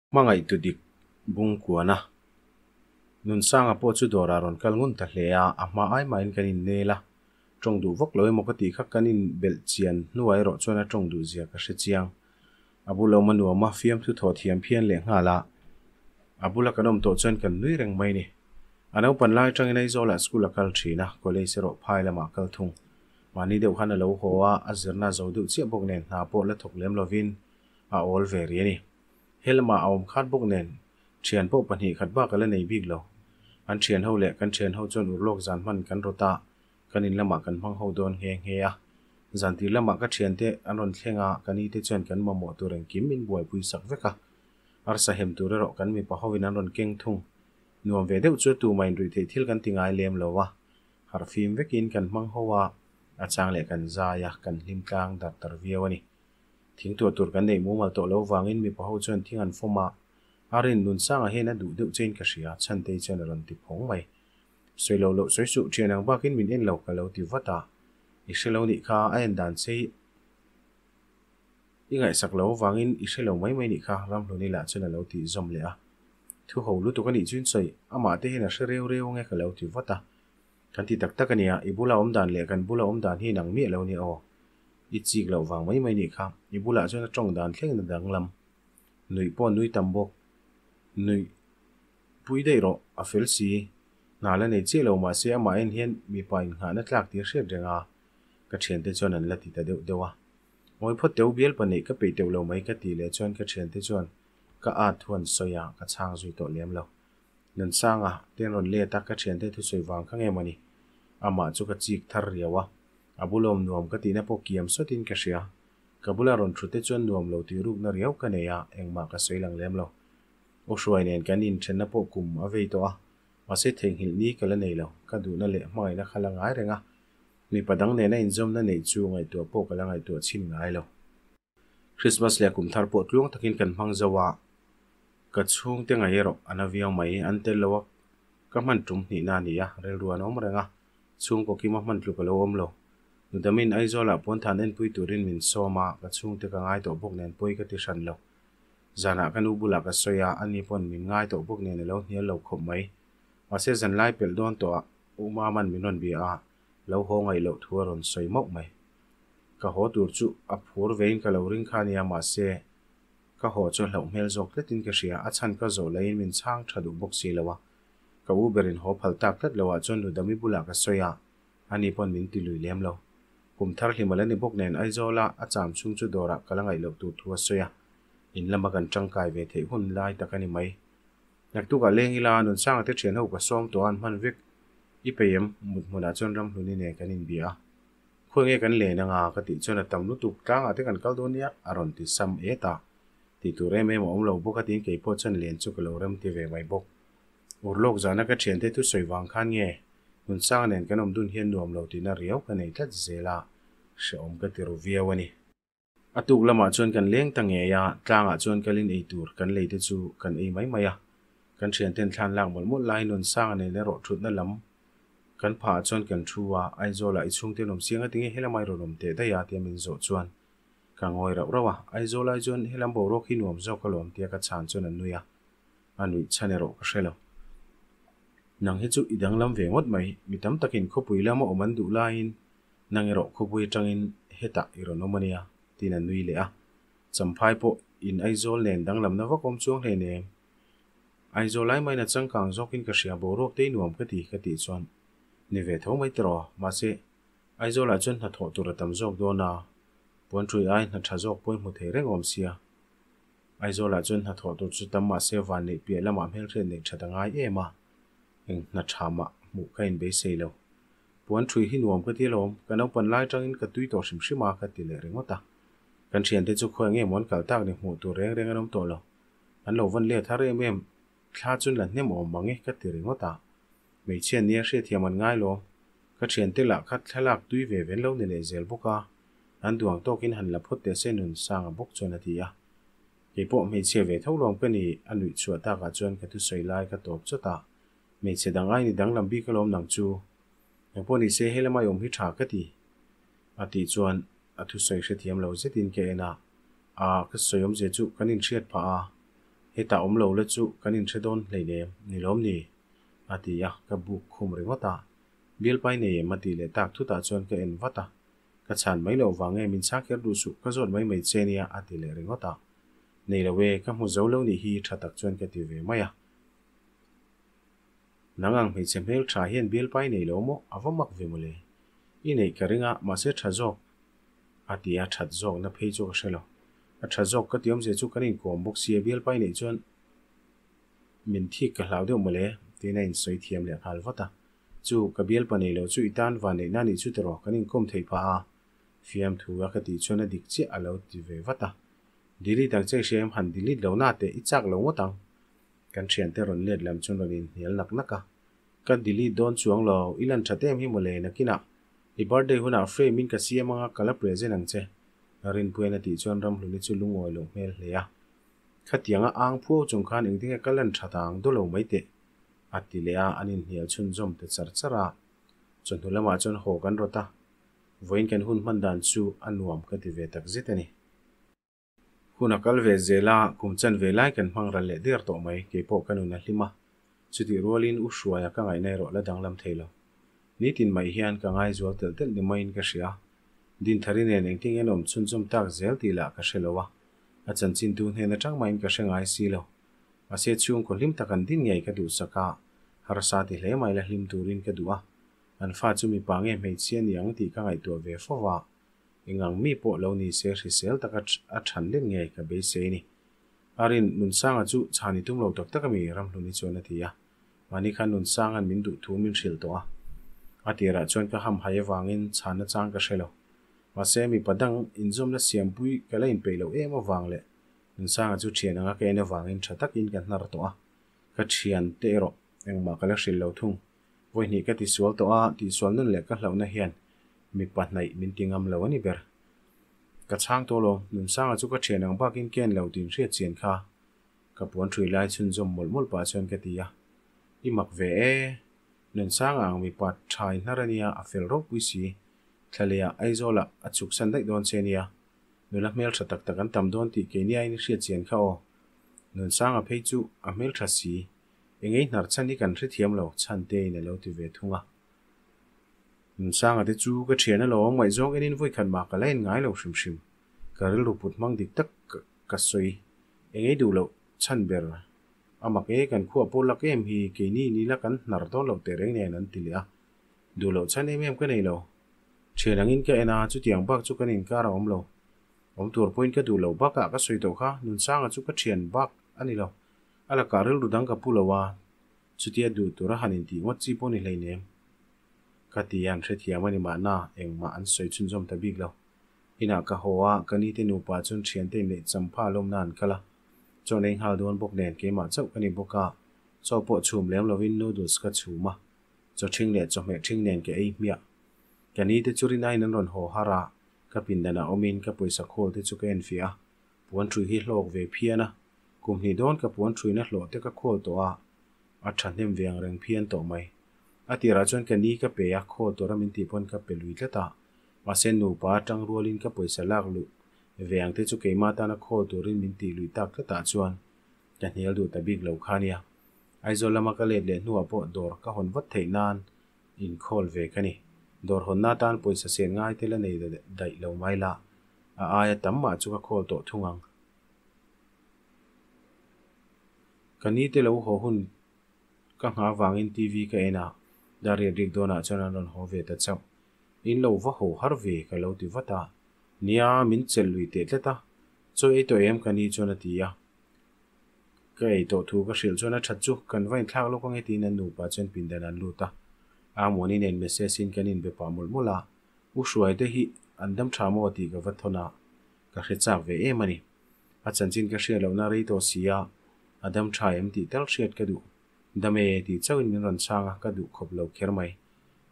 Hmangaih tu dik bung kuan a. Nunsanga pawh chu dawrah rawn kal ngun ta hle a, a hma ai mahin kan innel a. Tawng duh vak lo emaw ka tih kha kan inbelh chian hnuah erawh chuan a tawng duh zia ka hre chiang. A bul awm a nuam a, fiamthu thaw thiam phian leh nghal a. A bula kan awm tawh chuan kan nui reng mai ni. A naupan lai atangin Aizawlah school a kal thin a, college erawh phai lamah a kal thung. Mahni deuh khan a lo haw a, a zirna zo deuh chiah bawk nen hna pawh la thawk lem lovin a awl ve rih a ni. He lamah a awm khat bawk nen, thian pawh pahnih khat bak a la nei bik lo. An thian ho leh kan thian ho chuan urlawk zan hman kan rawt a, kan in lamah kan hmang ho dawn nghe nghe a. Zan tir lamah ka thiante an rawn thleng a, ka ni te chuan kan mamawh tur engkim min buaipui sak vek a. Arsa hem tur erawh kan mipa hovin an rawn keng thung. Nuam ve deuh chu tumah inruih theih thil kan ti ngai lem lo a, harhfim vekin kan hmang ho a, a chang leh kan zai a, kan hlim tlang dar tar viau a ni. Thing tuah tur kan neih mumal tawh lo vangin mipa ho chuan thing an fawm a, a rin nun sangah hian a duh deuh chein ka hria, Chhantei chuan a rawn ti phawng mai. Sawi lo loh sawi suh, thian ang bakin min en lo ka lo ti vat a, i hre lo nih kha, a en dan che hi i ngaihsak lo vangin i hre lo mai mai nih kha, Ramhluni lah chuan a lo tih zawm leh a. Thu ho lutuk a nih chuin sawi, amah te hian a hre reu reu ange ka lo ti vat a. Kan ti tak tak a nia, i bula awm dan leh kan bula awm dan hi inang miah lo nia aw. I chik loh vang mai mai nih kha, i bulah chuan a tawng dan thleng na danglam. Nuih pawh nui tam bawk. Nuih pui daih rawh, a fel si. Hna la nei chiah lo mahse amah en hian mipa innghahna tlak tih a hriat reng a, ka thiante chuan an la ti ta deuh deuh a. Ngawi phawt teu bial pahnih ka peih teuh lo mai ka tih leh chuan ka thiante chuan ka at thu an sawi a, ka chhang zui tawh lem lo. Nunsanga te an rawn let a, ka thiante thusawi vang kha nge mawni? Amah chu ka chik thar riau a, a bulawm nuam ka tihna pawh kiam sawtin ka hria. Ka bula rawn thu te chuan nuam lo tih rukna riau ka nei a, engmah ka sawi lang lem lo. U Hruai nen kan inthenna pawh kum a vei tawh a, mahse theihnghilh ni ka la nei lo, ka duhna leh hmangaihna kha la ngai reng a, mipa dang nena inzawmna neih chu ngaihtuah pawh ka la ngaihtuah chhin ngai lo. Christmas leh kum thar pawh tluang takin kan hmang zo a, ka chhungte ngaih erawh a na viau mai, an tel lo a, ka hman tum hnihna a ni a, rilru an awm reng a, chhungkaw kima hman tluk a lo awm lo. Nudamin Aizawlah puanthan enpui turin min sawm a, ka chhungte ka ngai tawh bawk nen pawi ka ti hran lo. Zanah ka nu bulah ka sawi a, ani pawn min ngai tawh bawk nen a lo hnial lo khawp mai. Mahse zanlai pelh dawn tawh ah U Maman min rawn bia a, lo haw ngaih loh thu a rawn sawi mauh mai. Ka haw tur chu a phur vein ka lo ring kha ania mahse ka haw chu a hlauh hmel zawk tlatin ka hria, a chhan ka zawh laiin min chhang tha duh bawk si lo a. Ka u berin haw phal tak tlat loah chuan Nudami bulah ka sawi a, ani pawn min ti lui lem lo. Kum thar hlim a la ni bawk nen Aizawla a cham chhung chu dawrah ka la ngaih loh tur thu a sawi a, in lama kan tangkai ve theih hun lai tak a ni mai. Naktukah leng ila Nunsanga te thian ho ka sawm tawh a an hman vek. I peih em? Mut hmunah chuan Ramhluni nen kan inbia a. Khawi nge kan len anga ka tih chuan a tam lutuk tlangah te kan kal dawn nia a rawn ti sam et a. Tih tur em em a awm lo bawk a tiin kei pawh chuan len chu ka lo rem ti ve mai bawk. Urlawk zana ka thiante thusawi vang khan nge Nunsanga nen kan awm dun hian nuam lo tihna riau ka nei tlat zel a, hrehawm ka ti ru viau a ni. A tuk lamah chuan kan leng ta ngei a, tlangah chuan kalin ei tur kan lei te chu kan ei mai mai a. Kan thianten thlan lak mawlh mawlh laiin Nunsanga nen erawh thutna lam kan phah ah chuan kan thu a, Aizawlah i chhungte an awm siang a tinge helam ai rawn awm teh daih a tia min zawh chuan ka ngawi rauh rauh a, Aizawl ai chuan helam boruak hi nuam zawk alawm tia ka chhan chuan an nui a. A nuih chhan erawh ka hre lo. Nang hi chu i danglam ve ngawt mai, mi tam takin khawpui lama awm an duh laiin nang erawh khawpui atangin hetah i rawn awm a nia, tiin a nui leh a. Champhai pawh in Aizawl nen danglamna vak awm chuang hle nem. Aizawl ai maina changkang zawkin ka hria boruak te i nuam ka ti ka tih chuan ni ve tho mai tiraw, mahse Aizawlah chuan hnathawh tur a tam zawk dawn a, puanṭui ai hna ṭha zawk pawhin hmu thei reng awm sia. Aizawlah chuan hnathawh tur chu tam mahse van neih piah lamah hmelhriat neih that a ngai em a, eng hna tha mah hmuh ka inbeisei lo. Puan thui hi nuam ka ti alawm, ka naupan lai atangin ka tui tawh hrim hrim a ka ti leh ringawt a. Kan thiante chu khawi nge maw an kal tak ni hmuh tur reng reng an awm tawh lo. An lo vawn let har em em, thla chuan la hnem awm mang e ka ti ringawt a. Hmeichhia nia hriatthiam an ngai lo. Ka thiante lah kha thlalak tui ve ven lo ni leh zel bawk a, an duang tawkin han la phawt teh se nun sanga bawk chuan a ti a. Kei pawh hmeichhia ve tho lawm ka ni, a nuih chhuah takah chuan ka thusawi lai ka tawp chawt a. Hmeichhe dang ai ni danglam bik alawm nang chu. Eng pawh ni se he lamah i awm hi tha ka ti. A tih chuan a thusawi hrethiam lo zetin ka en a, a ka sawi awmzia chu kan inhriat phah a. Hetah awm lo la chu kan inhre dawn hleinem, ni lawm ni? A ti a, ka buk khum ringawt a. Bialpai nei em a tih leh tak thutah chuan ka en vat a. Ka chhan mai loh vang nge min chhang kher duh suh, ka zawt mai mai che nia a ti leh ringawt a. Nei lo e, ka hmu zo lo nih hi tha tak chuan ka ti ve mai a. Nang ang hmeichhe hmel tha hian bialpai nei lo maw? A va mak ve mawle. I neih ka ring a, mahse tha zawk a ti a, that zawkna phei chu ka hre lo. A tha zawk ka ti awmzia chu kan inkawm bawk sia, bialpai neih chuan min thik ka hlau deuh mawle tiin a insawi thiam leh nghal vat a. Chu, ka bialpa nei lo chu i tan vanneihna nih chu tiraw, kan inkawm theih phah a, fiamthu a ka tih chuan a dik chiah a lo ti ve vat a. Delete ang che i hria em, han delete lo na teh, i chak lo ngawt ang. Kan thiante rawn let lam chuan rawn inhnial nak nak a. Ka delete dawn chuang lo, i lan that em hi mawle, nakinah i birthday hunah frame in ka siam anga ka la present ang che. Rinpuian a tih chuan Ramhluni chu lungawi loh hmel hle a. Khatianga ang phuau chung khan engtinge ka lan that ang dawlo mai teh. A ti leh a, an inhnial chhunzawm ta char char a. Chawhnu lamah chuan haw kan rawt a, vawiin kan hun hman dan chu a nuam ka ti ve tak zet a ni. Hun a kal ve zel a, kum chan ve lai kan hmang ral leh der tawh mai, kei pawh ka nun a hlim a. Chutih rualin u Hruaia ka ngaihna erawh la danglam thei lo. Nitin mai hian ka ngaizual telh telh ni maiin ka hria. Dinthari nen engtin nge an awm chhunzawm tak zel tih lah ka hre lo a, a chanchintu hnen atang mahin ka hre ngai si lo. Mahse chhungkaw hlim tak an din ngei ka duhsak a, harsa ti hle mai la hlim turin ka duh a, an fa chu mipa nge hmeichhia ni ang tih ka ngaihtuah ve fo va, engang mi pawh lo ni se hrisel taka a than let ngei ka beisei ni. Arin, Nunsanga chu chhan i tum lo tak tak a mi? Ramhluni chuan a ti a. Mahni khan Nunsanga'n min duh thu min hrilh tawh a. A tirah chuan ka hamhai avangin chhanna chang ka hre lo. Mahse mipa dang inzawmna siampui ka la inpeih loh em avang leh Nunsanga chu thian anga ka en avangin tha takin ka hnar tawh a, ka thian te erawh engmah ka la hrilh lo thung. Vawihnih ka tisual tawh a, tihsual nun leh ka hlauhna hian mipa hnaih min ti ngam lo a ni ber. Ka chhang tawh lo, Nunsanga chu ka thian ang bakin ken lo tih inhriat chian kha ka puan ṭhui lai chhunzawm mawlh mawlh pah chuan ka ti a, I mak ve e, Nunsanga ang mipa tha i hnar a nia, a fel ropui si, thlalehah Aizawlah a chhuksan daih dawn che a nia. Nula hmeltha tak tak an tam dawn tih keini aiin i hriat chian kha aw. Nunsanga phei chu a hmeltha si. Engei hnar chhan hi kan hrethiam lo, Chhantein a lo ti ve thung a. Nunsanga te chu ka thian alawm, ngaihzawng enin vawikhat mah ka la en ngai lo hrim hrim. Ka rilru put hmang dik tak ka sawi. Engei duh loh chhan ber a mak e, kan khuah pawh lak em hi keini nila kan hnar dawn loh tehreng nen an ti leh a. Duh loh chhan em em ka nei lo. Thian angin ka en a, chutiang bak chu kan inkar a awm lo. Awm tur pawhin ka duh lo bakah ka sawi tawh kha, Nunsanga chu ka thian bak a ni lo. A lakah rilru dang ka pu lo a, chutia duh tura han intih ngawt chi pawh ni hleinem. Ka ti an hrethiam a ni mahna, engmah an sawi chhunzawm ta bik lo. Inah ka haw a, ka nite nupa chuan thiante inneih champha lawmna an kal a. Chaw nei nghal dawn bawk nen keimah chauh ka ni bawk a, chaw pawh chhum lem lovin noodles ka chhum a. Chaw ṭhing leh chawhmeh ṭhing nen ka ei hmiah. Ka ni te chu rinaiin an rawn haw har a, ka pindanah awmin ka pawisa khawl te chu ka enfiah a, puan ṭhui hi hlawk ve phian a, kum hnih dawn ka puan ṭhuina hlawh te ka khawl tawh a, a ṭhahnem ve ang reng phian tawh mai. A tirah chuan ka ni ka pe a, khawl tura min tih pawn ka pe lui tlat a, mahse nupa aṭang rualin ka pawisa lak luh ve ang te chu keimah tana khawl turin min tih luih tak tlatah chuan ka hnial duh ta bik lo kha nia. Aizawl lama ka let leh hnuah pawh dawr ka hawn vat theih nan inkhawl ve ka ni. Dawr hawnna atan pawisa sen ngai te la nei daih lo mai la, a aia tam mah chu ka khawl tawh thung ang. Ka ni te lo haw hun ka nghah avangin TV ka en a, dar riat rik dawnah chuan an rawn haw ve ta chauh. In lo va haw har ve ka lo ti vat a, nia min chelh lui teh tlat a, chaw ei tawh em ka ni chuan a ti a. Ka ei tawh thu ka hrilh chuan a that chu kan va inthlak lawk ange tiin an nupa chuan pindan an lut a. Amuani nen message in kan inbe pah mawlh mawlh a, U Hruaite hi an dam tha maw tih ka va thawn a, ka hre chak ve em a ni. A chanchin ka hriat lohna rei tawh si a, a dam tha em tih tal hriat ka duh. Dam e tih chauhin min rawn chhang a, ka duh khawp lo kher mai.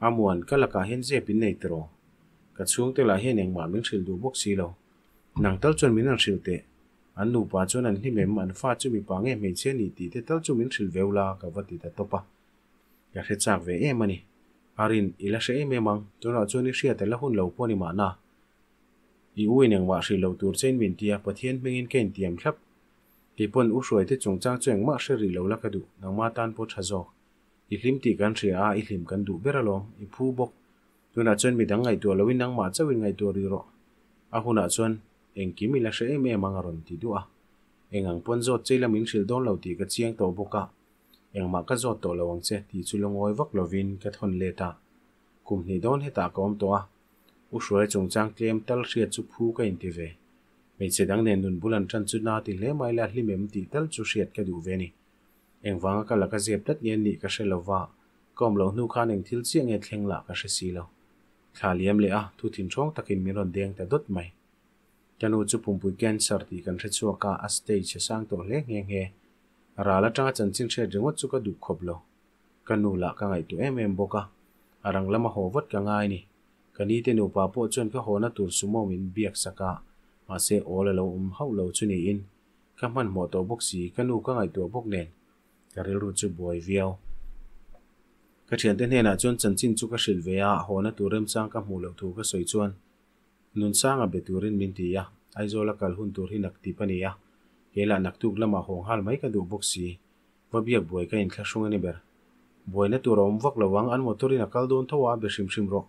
Amuan, ka lakah hian zep in nei tiraw? Ka chhungte lah hian engmah min hrilh duh bawk si lo. Nang tal chuan min rawn hrilh teh. An nupa chuan an hlim em, an fa chu mipa nge hmeichhia ni tih te tal chu min hrilh veu la ka va ti ta tawp a. Ka hre chak ve em a ni. Arin, i la hre em em ang, tunah chuan i hriat a la hun lo pawh ni mahna. I u in engmah hrilh lo tur chein min ti a, Pathian hmingin ka intiam thlap. Kei pawn u Hruaite chungchang chu engmah hre rih lo la ka duh, nangma tan pawh tha zawk. I hlim tih kan hria a, i hlim kan duh ber alawm, i phu bawk. Tunah chuan midang ngaihtuah loin nangmah chauhin ngaihtuah rih rawh. A hunah chuan engkim i la hre em em ang a rawn ti duh a. Eng ang pawn zawt chei la min hrilh dawn lo tih ka chiang tawh bawk a, engmah ka zawt tawh lo ang che tih chu lungawi vak lovin ka thawn let a. Kum hnih dawn hetah ka awm tawh a, U Hruaia chungchang tlem tal hriat chu phu ka inti ve. Hmeichhe dang nen nun bul an ṭan chu na ti hle mai la hlim em tih tal chu hriat ka duh ve a ni. Engvanga ka laka zep tlat nge nih ka hre lo va, ka awm loh hnu khan eng thil chiah nge thleng lah ka hre si lo. Thla liam leh a, thu thinhrawng takin min rawn deng ta dawt mai. Ka nu chu pumpui cancer tih kan hre chhuak a, a stage a sang tawh hle nghe nghe. Ral atanga chanchin hriat ringawt chu ka duh khawp lo. Ka nu lah ka ngaihtuah em em bawk a, a rang lama haw vat ka ngai ni. Ka ni te nupa pawh chuan ka hawna tur sumo min biak sak a, mahse awl a lo awm hauh lo chu niin ka hmanhmawh tawh bawk si, ka nu ka ngaihtuah bawk nen ka rilru chu buai viau. Ka thiante hnenah chuan chanchin chu ka hrilh ve a, hawna tur remchang ka hmuh loh thu ka sawi chuan Nunsanga be turin min ti a, Aizawl a kal hun tur hi naktip a ni a, kei lah naktuk lamah haw nghal mai ka duh bawk si. Va biak buai ka inthlahrung a ni ber. Buaina tur a awm vak lo ang, an motor in a kal dawn tho a, be hrim hrim rawh.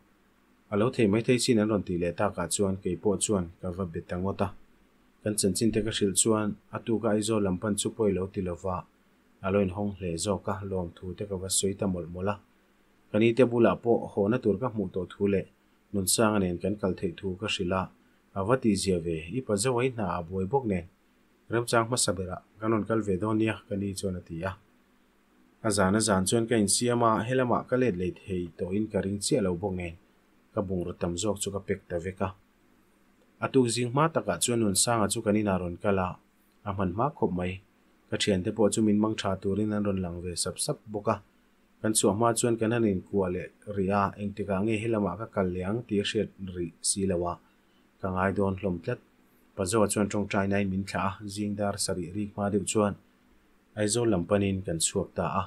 A lo thei mai thei chin an rawn tih leh takah chuan kei pawh chuan ka va be ta ngawt a. Kan chanchin te ka hrilh chuan a tuka Aizawl lam pan chu pawi lo ti lova a lo inhawng hle zawk a, lawmthu te ka va sawi ta mawlh mawlh a. Ka ni te bulah pawh hawna tur ka hmuh tawh thu leh Nunsanga nen kan kal theih thu ka hrilh a, a va tihzia ve, i pa zo ai hna ah buai bawk nen remchang hmasa berah kan rawn kal ve dawn nia ka ni chuan a ti a. A zan a zan chuan ka insiam a, helamah ka let lei thei tawhin ka ring chiah lo bawk nen ka bungraw tam zawk chu ka pek ta vek a. A tuk zing hma takah chuan Nunsanga chu kan inah rawn kal a, a hman hma khawp mai. Ka thiante pawh chu min mang tha turin an rawn lang ve sap sap bawk a. Kan chhuah hma chuan kan han inkuah leh rih a, engtikah nge helamah ka kal leh ang tih a hriat rih si lo a, ka ngai dawn hlawm tlat. Pazoa chuan tawngtainain min thlah a, zing dar sarih rik hma deuh chuan Aizawl lam panin kan chhuak ta a.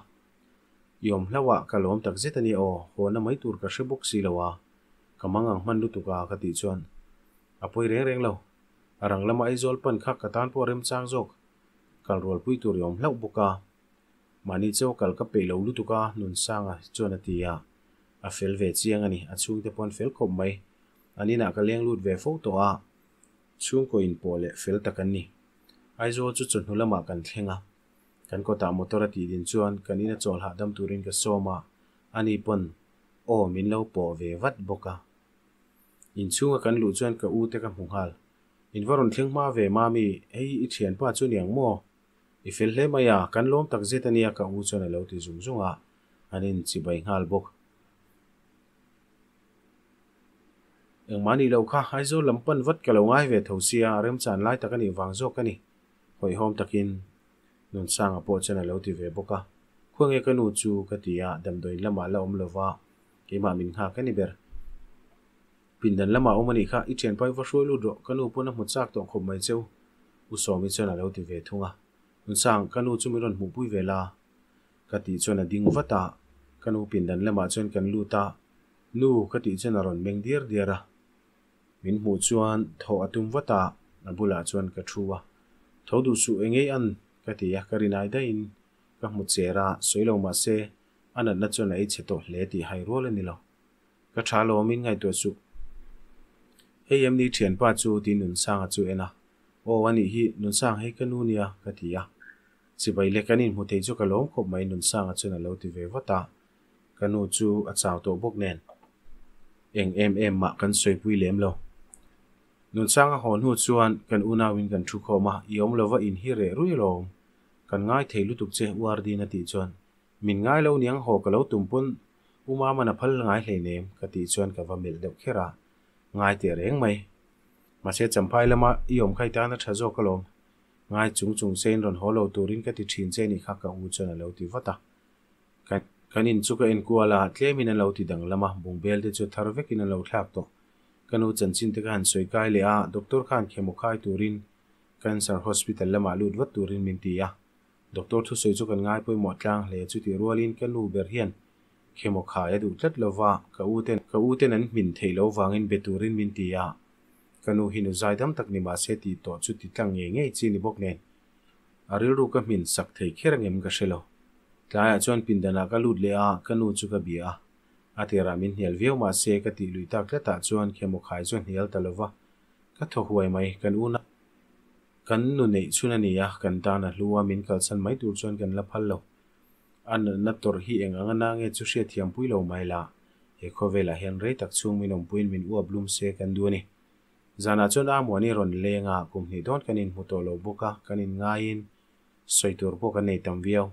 I awm hlauh a, ka lawm tak zet a nia aw, hawna mai tur ka hre bawk si lo a, ka mang ang hman lutuk a ka tih chuan a pawi reng reng lo. A rang lama Aizawl pan kha ka tan pawh remchang zawk, kal rualpui tur i awm hlauh bawk a. Mahni chaw kal ka peih lo lutuk a, Nunsanga chuan a ti a. A fel ve chiang a ni, a chhungte pawh an fel khawp mai. An inah ka leng lut ve fo tawh a, chhungkaw inpawh leh fel tak an ni. Aizawl chu chawhnu lamah kan thleng a, kan kawtah motor a tih din chuan kan ina chawl hahdam turin ka sawm a, ani pawn aw min lo pawh ve vat bawk a. Inchhunga kan luh chuan ka u te ka hmu nghal. In va rawn thleng hma ve Mami, hei i thianpa chu niang maw? I fel hle mai a, kan lawm tak zet a nia ka u chuan a lo ti zung zung a, an inchibai nghal bawk. Engmah nih loh kha, Aizawl lam pan vat ka lo ngai ve tho sia, remchan lai tak a nih vang zawk a ni. Hawihhawm takin Nunsanga pawh chuan a lo ti ve bawk a. Khawnge ka nu chu ka ti a, damdawiin lamah la awm lova keimah min nghak a ni ber. Pindan lamah awm a nih kha, i thianpa i va hruai lut rawh, ka nu pawn a hmu chak tawh khawp mai cheu, U Sawmi chuan a lo ti ve thung a. Nunsang, ka nu chu min rawn hmuhpui ve la. Ka tih chuan a ding vat a, ka nu pindan lamah chuan kan lut a, Nu ka tih chuan a rawn meng diar diar a, min hmuh chuan thawh a tum vat a, a bulah chuan ka thu a, Tho duh suh engei an ka ti a, ka rinai daihin ka hmu cher a, sawi lo mah se a natna chuan a ei chhe tawh hle tih hai rual a ni lo. Ka tha lawmin ngaihtuah suh. Hei em ni thianpa chu tiin Nunsanga chu en a, Aw a nih hi, Nunsang hei ka nu nia ka ti a. Chibai leh kan inhmu thei chu ka lawm khawp mai Nunsanga chuan a lo ti ve vat a, ka nu chu a chau tawh bawk nen eng em em mah kan sawipui lem lo. Nunsanga haw hnu chuan kan unauin kan thu khawm a, i awm lova in hi reh rui alawm, kan ngai thei lutuk che U Ardina tih chuan min ngai lo niang haw ka lo tum pawn U Mama'n a phal ngai hleinem ka tih chuan ka va melh deuh kher a, ngai teh reng mai. Mahse Champhai lama i awm kha i tan a tha zawk alawm. Ngai chung chung sein rawn haw lo turin ka ti thin che nih kha ka u chuan a lo ti vat a. Kan kan in chu ka en kual a, tlemin an lo ti danglam a, bungbel te chu thar vekin an lo thlak tawh. Ka nu chanchin te ka han sawi kai leh a, doctor khan khemaw khai turin Cancer Hospital lamah lut vat turin min ti a. Doctor thusawi chu kan ngai pawimawh tlang hle, chutih rualin ka nu ber hian khemaw khai a duh tlat lova, ka u ten ka u ten an hmin theih loh vangin be turin min ti a. Ka nu hi nu zaidam tak ni mahse tih tawh chu ti tlang ngei ngei chi ni bawk nen. A rilru ka hmin sak thei kher angem ka hre lo. Tlaiah chuan pindanah ka lut leh a, ka nu chu ka bia a. A tirah min hnial viau mah se ka tih luih tak tlatah chuan khemaw khai chu a hnial ta lo va. Ka thaw huai mai, kan unau kan nu neih chhun a ni a, kan tan a hlu a, min kalsan mai tur chuan kan la phal lo. A natna tawrh hi eng anga na nge chu hriatthiam pui lo mai la, he khawvelah hian rei tak chhung min awmpuiin min uap lum se kan duh a ni. Zanah chuan Amuani rawn leng a, kum hnih dawn kan inhmu tawh lo bawk a, kan inngaiin sawi tur pawh kan nei tam viau.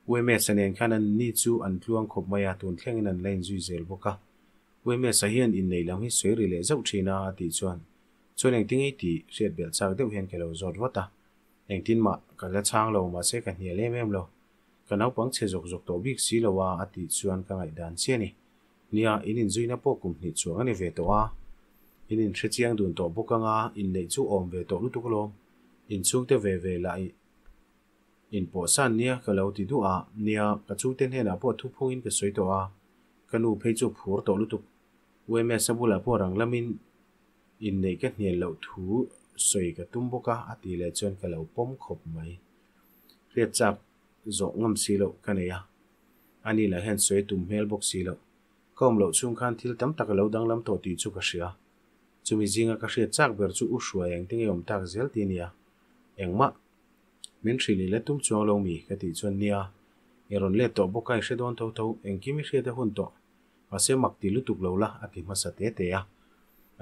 UMS-a nen khan an ni chu an tluang khawp mai a, tun thlengin an la inzui zel bawk a. UMS-a hian inneih lam hi sawi ri leh zauh thin a, a tih chuan, Chuan engtin ngei tih hriat belh chak deuh hian ka lo zawt vat a. Engtin mah ka la chhang lo, mahse ka hnial em em lo. Ka naupang chhe zawk zawk tawh bik si lo a, a tih chuan ka ngaihdan chiah a ni. Nia, in inzuina pawh kum hnih chuang a ni ve tawh a. In inhre chiang dun tawh bawk anga inneih chu awm ve tawh lutuk alawm. Inchhungte ve ve lah i inpawhsan nia ka lo ti duh a. Nia, ka chhungte hnenah pawh thuphungin ka sawi tawh a. Ka nu phei chu phur tawh lutuk. UMS-a bulah pawh rang lamin inneih ka hnial loh thu sawi ka tum bawk a, a tih leh chuan ka lo pawm khawp mai. Hriat chak zawh ngam si loh ka nei a. Ani lah hian sawi tum hmel bawk si loh. Ka awm loh chhung khan thil tam tak a lo danglam tawh tih chu ka hria. Chumi zinga ka hriat chak ber chu u hruai engte nge awm tak zel ti nia. Engmah min hrilh i la tum chuang lo mi ka tih chuan nia i rawn let tawh bawk a i hre dawn tho tho engkim i hriat a hun tawh mahse mak ti lutuk lo la a ti hmasa te te a.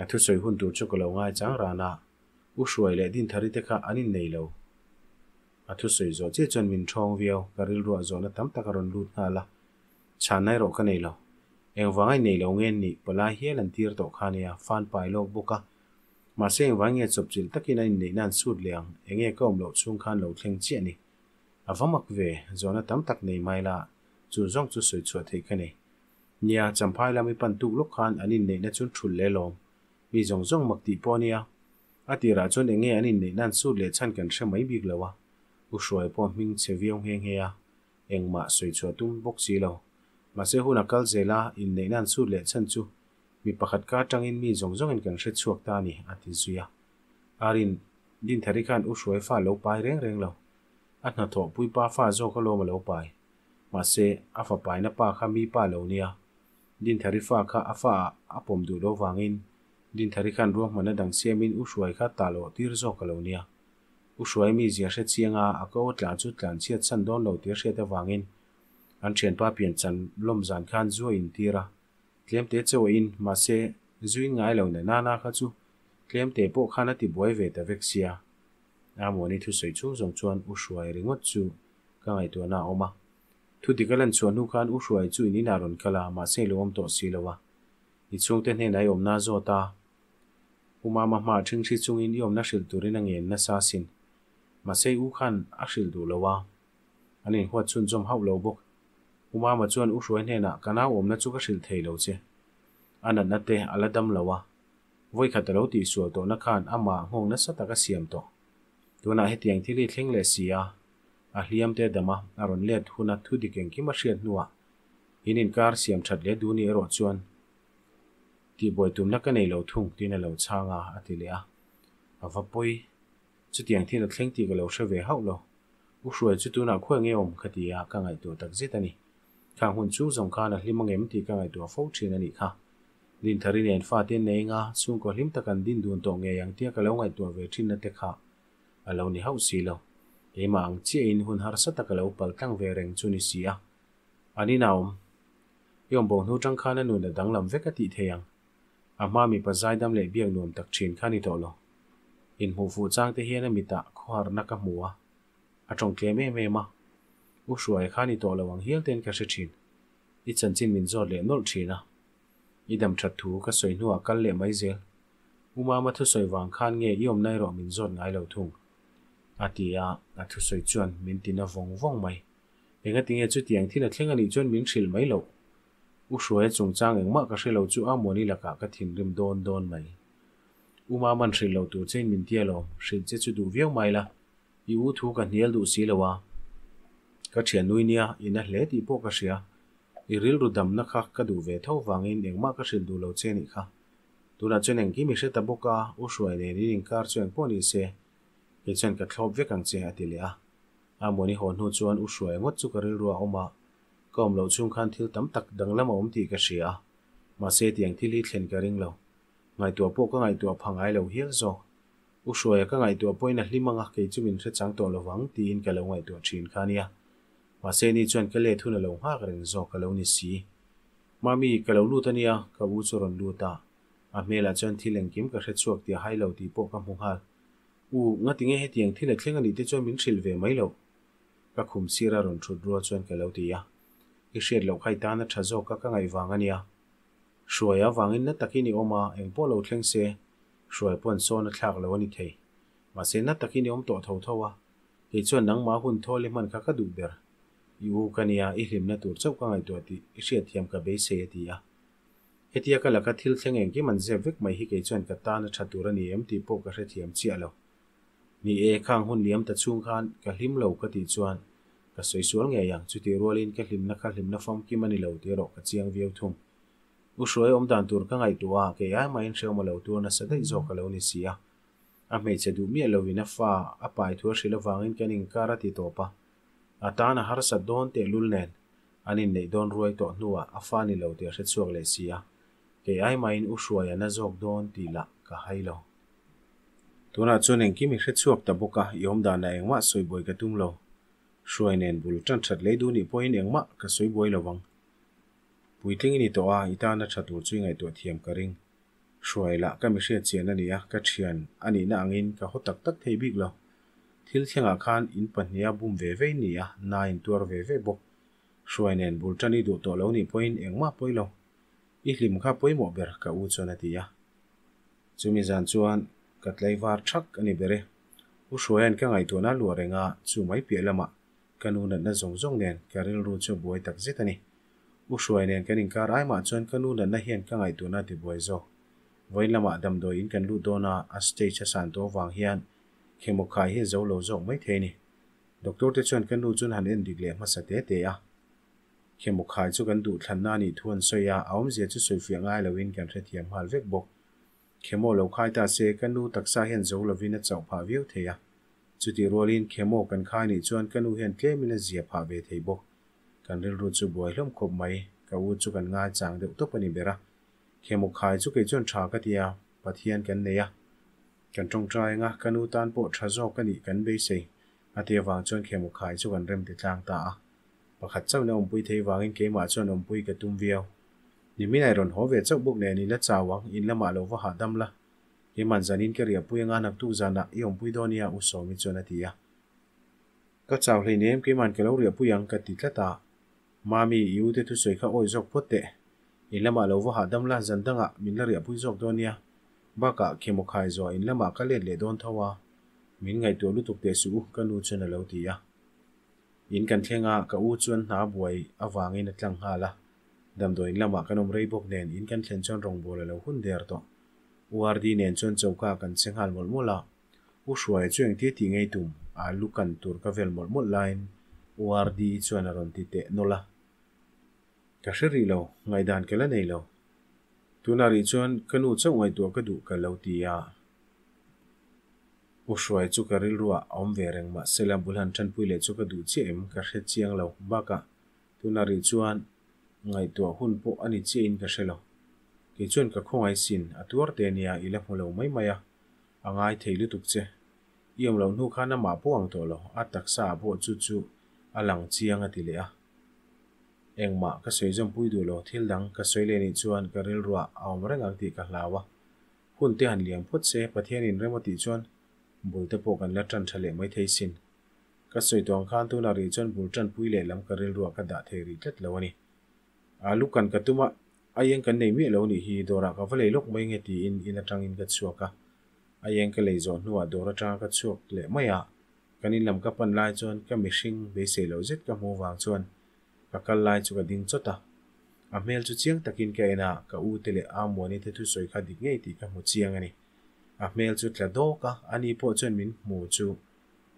A thusawi hun tur chu ka lo ngai chang ran a, u hruai leh Dinthari te kha an innei lo. A thusawi zawh chiah chuan min ṭhawng viau, ka rilruah zawhna tam tak a rawn lut nghal a, chhanna erawh ka nei lo. Engvang a innei lo nge nih palai hial an tir tawh kha nia, fan pai lawk bawk a. Mahse engvang nge chawpchilh takin an inneihna an sut leh ang, enge ka awm loh chhung khan lo thleng chiah ni. A va mak ve, zawhna tam tak nei mai la, chu zawng chu sawi chhuah theih ka nei. Nia, Champhai lam i pan tuk lawk khan an inneihna chu thulh leh lawm. Mi zawng zawng mak tih pawh a nia. A tirah chuan enge an inneih nan sut leh chhan kan hre mai bik lo a, U Hruai pawh hming chhe viau nghe nghe a, engmah sawi chhuah tum bawk si lo. Mahse hun a kal zel a, inneih nan sut leh chhan chu mi pakhat ka atangin mi zawng zawngin kan hre chhuak ta a ni, a ti zui a. Arin, Dinthari khan U Hruai fa lo pai reng reng lo. A hnathawh puipa fa zawk alawm a lo pai. Mahse, a fa paina pa kha mi pa lo nia. Dinthari fa kha a fa ah a pawm duh lo vangin Dinthari khan ruahmanna dang siamin U Hruai kha tah loh tir zawk a lo nia. U Hruai mizia hre chiang a, a ko tlan chu tlan chhiat chhan dawn lo tih a hriat avangin an thianpa pian chan lawm zan khan zu a intir a. Tlemte chauh a in, mahse zu in ngai lo na nana kha chu tlemte pawh khan a ti buai ve ta vek sia. Amuani thusawi chhung zawng chuan U Hruai ringawt chu ka ngaihtuahna a awm a. Thu dik a lan chhuah hnu khan U Hruai chu in inah rawn kal a, mahse i lo awm tawh si lo a. I chhungte hnenah i awmna a zawt a. U Mama hmaah ṭhingṭhi chungin i awmna hrilh turin a ngen nasa asin. Mahse i u khan a hrilh duh lo a. An inhuat chhunzawm hauh lo bawk. U Mama chuan U Hruai hnenah ka nau awmna chu ka hrilh thei lo che. A natna te a la dam lo a. Vawikhat a lo tihsual tawhna khan amah nghawng nasa tak a siam tawh. Tunah hetiang thil hi thleng leh si a. A hliam te dam a, a rawn let hun a thu dik engkim a hriat hnuah in inkar siam that leh duh ni erawh chuan tihbuai tumna ka nei lo thung tiin a lo chhang a, a ti leh a. A va pawi. Chutiang thil a thleng tih ka lo hre ve hauh lo. U Hruai chu tunah khuai nge awm ka ti a, ka ngaihtuah tak zet a ni. Khang hun chung zawng khan a hlim angem tih ka ngaihtuah fo thin a nih kha. Dinthari nen fate an nei anga chhungkaw hlim tak an din dun tawh ngei ang tia ka lo ngaihtuah ve thinna te kha a lo ni hauh si lo. Keimah ang chiahin hun harsa tak a lo pal tlang ve reng chu ni si a. An inah awm. I awm bo hnu tang khan a nun a danglam vek a tih thei ang. A hma mipa zaidam leh biak nuam tak thin kha ni tawh lo. Inhmuh fuh chang te hian a mitah khawharna ka hmu a, a tawng tlem em em a. U Hruai kha ni tawh lo ang hial ten ka hre thin. I chanchin min zawt leh nawlh thin a. I dam that thu ka sawi hnuah kal leh mai zel. U Mama thusawi vang khan nge i awmna erawh min zawt ngai lo thung? A ti a, a thusawi chuan min ti na vawng vawng mai. Engati nge chutiang thil a thleng a nih chuan min hrilh mai loh? U Hruaia chungchang engmah ka hre lo chu Amuani lakah ka thinrim dawn dawn mai. U Mama'n hrilh loh tur chein min ti alawm, hrilh che chu duh viau mai la, i u thu ka hnial duh si lo a. Ka thiannui nia, i na hle tih pawh ka hria. I rilru damna kha ka duh ve tho vangin engmah ka hrilh duh lo che nih kha. Tunah chuan engkim i hre ta bawk a, U Hruai nen in inkar chu engpawh ni se, kei chuan ka thlawp vek ang che, a ti leh a. Amuani haw hnu chuan u hruai ngawt chu ka rilru a awm a, ka awm loh chhung khan thil tam tak danglam a awm tih ka hria a, mahse tiang thil hi thlen ka ring lo. Ngaihtuah pawh ka ngaihtuah pha ngai lo hial zawk. U hruaia ka ngaihtuah pawhin a hlim ang a, kei chu min hre chang tawh lovang tiin ka lo ngaihtuah thin kha nia. Mahse ni chuan ka let hun a lo nghak reng zawk ka lo ni si. Mami, ka lo lut a nia, ka u chu rawn lut a. A hmelah chuan thil engkim ka hre chhuak tih a hai lo tih pawh ka hmu nghal. U, ngatinge hetiang thil a thleng a nih te chuan min hrilh ve mai loh? Ka khum sira rawn thut rual chuan ka lo ti a. I hriat loh kha i tan a tha zawk a ka ngaih vang a nia. Hruai avangin na takin i awm a, engpawh lo thleng se, hruai pawn sawn a thlak lo a ni thei. Mahse na takin i awm tawh tho tho a, kei chuan nangmah hun thawl i hman kha ka duh ber. I u ka nia, i hlimna tur chauh ka ngaihtuah tih i hriatthiam ka beisei a ti a. Hetia ka laka thil thleng engkim an zep vek mai hi kei chuan ka tan a tha tur a ni em tih pawh ka hrethiam chiah lo. Ni e, khang hun liam ta chhung khan ka hlim lo ka tih chuan ka sawi sual ngei ang, chutih rualin ka hlimna kha hlimna famkim a ni lo tih erawh ka chiang viau thung. U Hruai awm dan tur ka ngaihtuah a, kei ai mahin hrehawm a lo tur nasa daih zawk ka lo ni si a. A hmeichhe duh miah lovin a fa a pai thu a hrilh avangin kan inkar a ti tawp a. A tan a harsat dawn tehlul nen an inneih dawn ruai tawh hnuah a fa ni lo tih a hre chhuak leh si a, kei ai mahin U Hruai a na zawk dawn tih lah ka hai lo. Tunah chuan engkim i hre chhuak ta bawk a, i awm danah engmah sawi buai ka tum lo. Hruai nen bul tan that lei duh nih pawhin engmah ka sawi buai lo vang. Puitling i ni tawh a, i tana tha tur chu i ngaihtuah thiam ka ring. Hruai lah ka mihriat chian a ni a, ka thian a nihna angin ka haw tak tak thei bik lo. Thil thlengah khan in pahniha bum ve ve in ni a, na in tuar ve ve bawk. Hruai nen bul tan i duh tawh lo nih pawhin engmah pawi lo. I hlim kha pawimawh ber ka u chuan a ti a. Chumi zan chuan ka tlaivar thak a ni ber e. U Hruaia'n ka ngaihtuahna a luah reng a, chu mai piah lamah ka nu natna zawng zawng nen ka rilru chu a buai tak zet a ni. U Hruai nen kan inkar ai mah chuan ka nu natna hian ka ngaihtuahna a tibuai zawk. Vawiin lamah damdawi in kan lut dawn a, a stage a san tawh avang hian chemo khai hi a zo lo zawk mai thei a ni. Doctor te chuan ka nu chuan han en dik leh hmasa te te a. Chemo khai chu kan duh thlanna a nih thu an sawi a, a awmzia chu sawifiah ngai loin kan hrethiam nghal vek bawk. Chemo lo khai ta se ka nu taksa hian zo lovin a chauh phah viau thei a. Chutih rualin chemo kan khai nih chuan ka nu hian tlemin a zia phah ve thei bawk. Kan rilru chu buai hlawm khawp mai, ka u chu kan ngai chang deuh tawp a ni ber a. Chemo khai chu kei chuan tha ka ti a, Pathian kan nei a. Kan tawngtai anga ka nu tan pawh tha zawk a nih kan beisei. A ti avang chuan chemo khai chu kan rem ti tlang ta a. Pakhat chauhin a awmpui thei vangin keimah chuan awmpui ka tum viau. Nimin ai rawn haw ve chauh bawk nen i la chau ang, in lamah lo va hahdam la. Keiman zanin ka riahpui anga naktuk zanah i awmpui dawn nia U Sawmi chuan a ti a. Ka chau hleinem keiman ka lo riahpui ang ka ti tlat a. Mami, i u te thusawi kha awi zawk phawt teh. In lamah lo va hahdam la, zan dangah min la riahpui zawk dawn nia. Bakah khemaw khai zuah in lamah ka let leh dawn tho a. Min ngaihtuah lutuk teh suh u ka nu chuan a lo ti a. In kan thleng a, ka u chuan hna buai avangin a tlang nghal a. Damdawiin lamah kan awm rei bawk nen in kan thlen chuan rawngbâwl a lo hun der tawh. U RD nen chuan choka kan che nghal mawlh mawlh a. U Hruaia chu engtia tih ngei tum a lu kan tur ka vel mawlh mawlh laiin U RD chuan a rawn ti teh nawlh a. Ka hre rih lo, ngaihdan ka la nei lo. Tunah rih chuan ka nu chauh ngaihtuah ka duh ka lo ti a. U Hruai chu ka rilruah a awm ve reng mahsela bul han tanpui leh chu ka duh chiah em ka hre chiang lo. Bakah tunah rih chuan ngaihtuah hun pawh a ni chiahin ka hre lo. Kei chuan ka khawngaih sin a tuar te nia i la hmu lo mai mai a, a ngai thei lutuk che. I awm loh hnu khan amah pawh ang tawh lo, a taksa ah pawh chu chu a lang chiang a ti leh a. Engmah ka sawi zawmpui duh lo, thil dang ka sawi leh nih chuan ka rilruah a awm reng ang tih ka hlau a. Hun te han liam phawt se, Pathianin rem a tih chuan bul te pawh kan la tan tha leh mai thei sin. Ka sawi tawh ang khan tunah rih chuan bul tanpui leh lam ka rilruah ka dah thei rih tlat lo a ni. Alu kan ka tum a, aieng kan nei miah lo nih hi, dawrah ka va lei lawk mai nge tiin in atangin ka chhuak a. Aieng ka lei zawh hnuah dawr atanga ka chhuak leh mai a, kan in lam ka pan lai chuan ka mihring beisei loh zet ka hmuh vang chuan Ka kal lai chu ka ding chawt a, a hmel chu chiang takin ka en a, ka u te leh Amuani te thusawi kha dik ngei tih ka hmu chiang a ni. A hmel chu tla dawk a, ani pawh chuan min hmu chu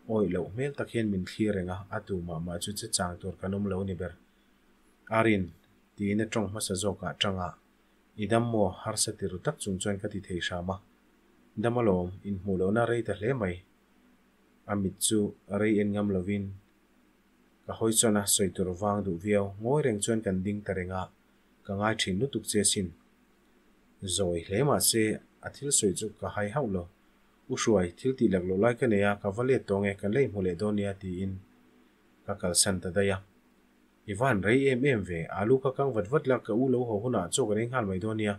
awih loh hmel tak hian min thlir reng a, a tu mah mah chu che chang tur kan awm lo ni ber. Arin, tiin a tawng hmasa zawkah tang a, I dam maw? harsa ti ru tak chung chuan ka ti thei hram a. Dam alawm, inhmuh lohna rei ta hle mai. A mit chu rei en ngam lovin. Ka hawi chuan a sawi tur vang duh viau. Ngawi reng chuan kan ding ta reng a, ka ngai thin lutuk che sin. Zawi hle mah se a thil sawi chu ka hai hauh lo. U Hruai, thil tih lak loh lai ka nei a, ka va let tawng e, kan la inhmu leh dawn nia tiin ka kalsan ta daih a. I van rei em em ve, alu ka kang vat vat la, ka u lo haw hunah chaw kan ei nghal mai dawn nia.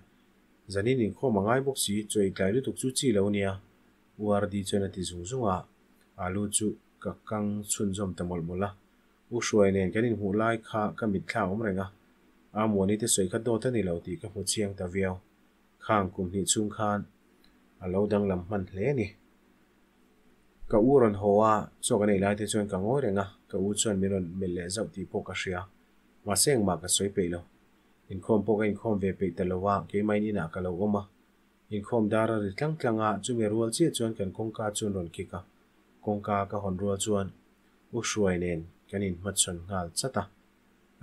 Zanin inkhawm a ngai bawk si, chaw ei tlai lutuk chu chi lo nia. U Ardi chuan a ti zung zung a, alu chu ka kang chhunzawm ta mawlh mawlh a. U Hruai nen kan inhmuh lai kha ka mitthla a awm reng a, Amuani te sawi kha dawt a ni lo tih ka hmu chiang ta viau. Khang kum hnih chhung khan a lo danglam hman hle a ni. Ka u rawn haw a, chaw kan ei lai te chuan ka ngawi reng a, ka u chuan min rawn melh leh zauh tih pawh ka hria. Mahse engmah ka sawi peih lo. Inkhawm pawh ka inkhawm ve peih ta lo a, keimahin inah ka lo awm a. Inkhawm dar a ri tlang tlang a, chumi rual chiah chuan kan kawngka chu an rawn kik a. Kawngka ka hawn rual chuan U Hruai nen kan inhmachhawn nghal chat a.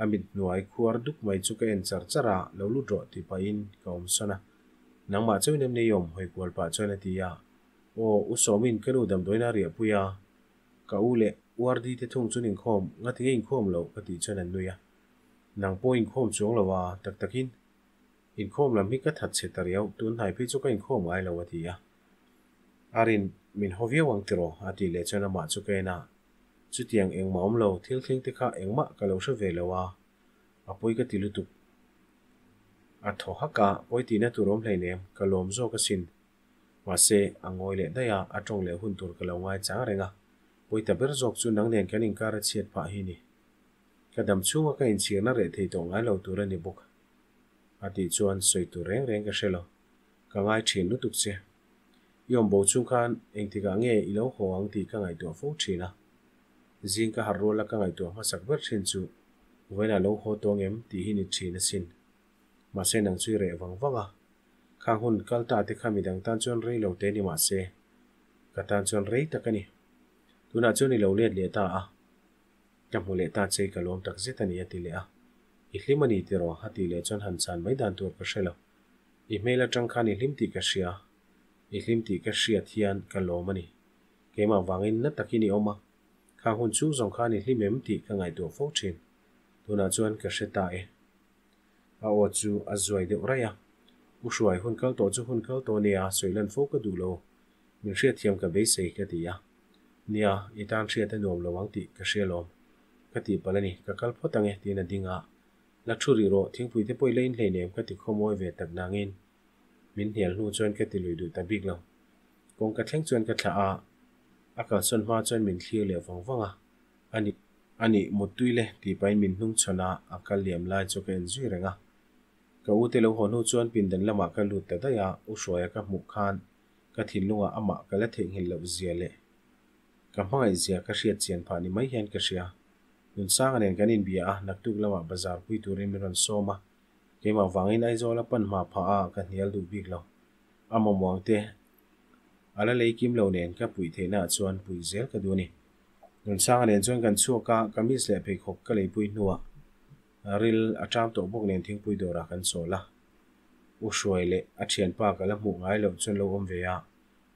A mit hnuai khuar duk mai chu ka en char char a, lo lut rawh tih pahin ka awm sawn a. Nangmah chauhin em nei awm? hawi kual pah chuan a ti a. Aw, U Sawmin ka nu damdawiin a riahpui a, ka u leh U Ardi te thung chuan inkhawm, ngatinge inkhawm loh? ka tih chuan an nui a. Nang pawh inkhawm chuang lo a, tak takin inkhawm lam hi ka that chhe ta riau, tun hnai phei chu ka inkhawm ngai lo a ti a. Arin, min haw viau ang tiraw? a tih leh chuan amah chu ka en a. Chutiang engmah awm lo, thil thleng te kha engmah ka lo hre ve lo a, a pawi ka ti lutuk. A thaw hak a, pawi tihna tur awm hleinem, ka lawm zawk asin. Mahse, a ngawi leh daih a, a tawng leh hun tur ka lo ngai chang reng a, pawi ta ber zawk chu nang nen kan inkar a chhiat phah hi ni. Ka dam chhunga ka inchhirna reh thei tawh ngai lo tur a ni bawk. A tih chuan sawi tur reng reng ka hre lo. Ka ngai thin lutuk che. I awm bo chung khan engtikah nge i lo haw ang tih ka ngaihtuah fo thin a. Zing ka harh ruala ka ngaihtuah hmasak ber thin chu vawiinah lo haw tawng em tih hi ni thin asin. Mahse nang chu i reh vang vang a. Khang hun kal ta te kha midang tan chuan rei lo te ni mahse ka tan chuan rei tak a ni. Tunah chuan i lo let leh ta a. Ka hmu leh ta che i ka lawm tak zet a ni a ti leh a. I hlim a ni tiraw? a tih leh chuan han chan mai dan tur ka hre lo. I hmel atang khan i hlim tih ka hria. I hlim tih ka hriat hian ka lawm a ni. Keimah vangin na takin i awm a. Khang hun chhung zawng khan i hlim em tih ka ngaihtuah fo thin. Tunah chuan ka hre ta e. A aw chu a zuai deuh raih a. U Hruai, hun kal tawh chu hun kal tawh nia, sawi lan fo ka duh lo. Min hriatthiam ka beisei ka ti a. Nia, i tan hriat a nuam lo ang tih ka hria lawm. Ka tih palh a ni, ka kal phawt ang e tiin a ding a. La thu rih rawh, thingpui te pawh i la in hleinem ka ti khawmawi ve tak nangin min hnial hnu chuan ka ti lui duh ta bik lo. Kawngka thleng chuan ka thlah a, a kalsawn hma chuan min thlir leh vang vang a, a ni a nih muttui le tih pahin min hnung chhawn a, a kal liam lai chu ka en zui reng a. Ka u te lo haw hnu chuan pindan lamah ka lut ta daih a, U Hruaia ka hmuh khan ka thinlungah amah ka la theihnghilh loh zia leh ka hmangaih zia ka hriat chian phah ni mai hian ka hria. Nunsanga nen kan inbia a, naktuk lamah bazar pui turin min rawn sawm a, keimah vangin Aizawl a pan hma phah a, ka hnial duh bik lo. A mawmuang te a la lei kim lo nen ka puih theihna ah chuan puih zel ka duh a ni. Nunsanga nen chuan kan chhuak a, kamis leh pheikhawk ka leipui hnuah ril a ṭam tawh bawk nen thingpui dawrah kan chawl a. U Hruai leh a thianpa ka la hmuh ngai loh chuan lo awm ve a,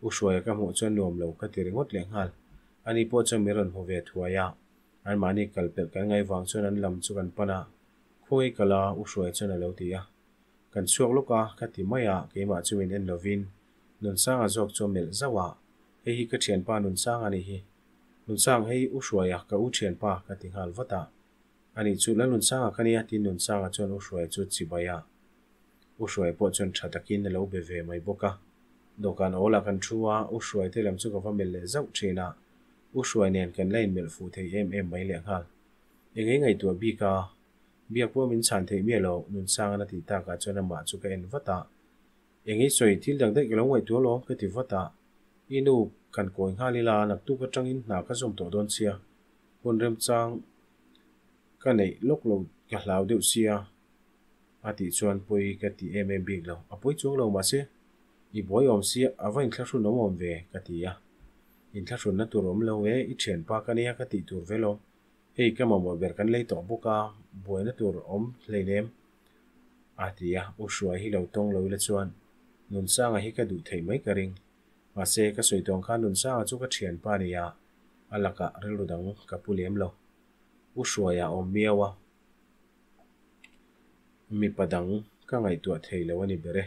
U Hruaia ka hmuh chuan nuam lo ka ti ringawt leh nghal. Ani pawh chuan min rawn hmu ve thuai a, anmahni kal pelh kan ngaih vang chuan an lam chu kan pan a, Khawngaih kal a, U Hruaia chuan a lo ti a. Kan chhuak lawk a, ka ti mai a, keimah chu min en lovin Nunsanga zawk chu a melh zauh a, Hei hi ka thianpa Nunsanga a nih hi. Nunsang, hei U Hruaia, ka u thianpa, ka ti nghal vat a. Ani chu Lalnunsanga ka nia tiin Nunsanga chuan U Hruaia chu chibai a. U Hruaia pawh chuan tha takin a lo be ve mai bawk a. Dawhkan awlah kan thu a, U Hruaia te lam chu ka va melh leh zauh thin a. U Hruaia nen kan la inmelh fuh thei em em mai lehnghal. Eng ei ngaihtuah bik a, biak pawh min chhan theih miah lo, Nunsanga'n a tih takah chuan amah chu ka en vat a. Eng ei sawi thil dang daih ka lo ngaihtuah alawm ka ti vat a. I nu kan kawi nghal ila, naktuk atangin hna ka zawm tawh dawn sia. Hun remchang ka neih lawk lo ka hlau deuh sia a tih chuan pawi ka ti em em bik lo. A pawi chuang lo mahse i buai awm sia a va inthlahrun awm awm ve ka ti a. Inthlahrunna tur awm lo e, i thianpa ka nia ka tih tur ve lo. Hei ka mamawh ber kan lei tawh bawk a, buaina tur awm hleinem a ti a. U Hruai hi lo tawng lo ila chuan Nunsanga hi ka duh theih mai ka ring. Mahse ka sawi tawng khan Nunsanga chu ka thianpa nia. A lakah rilru dang ka pu lem lo. U Hruaia a awm miau a. Mipa dang ka ngaihtuah thei lo a ni ber e.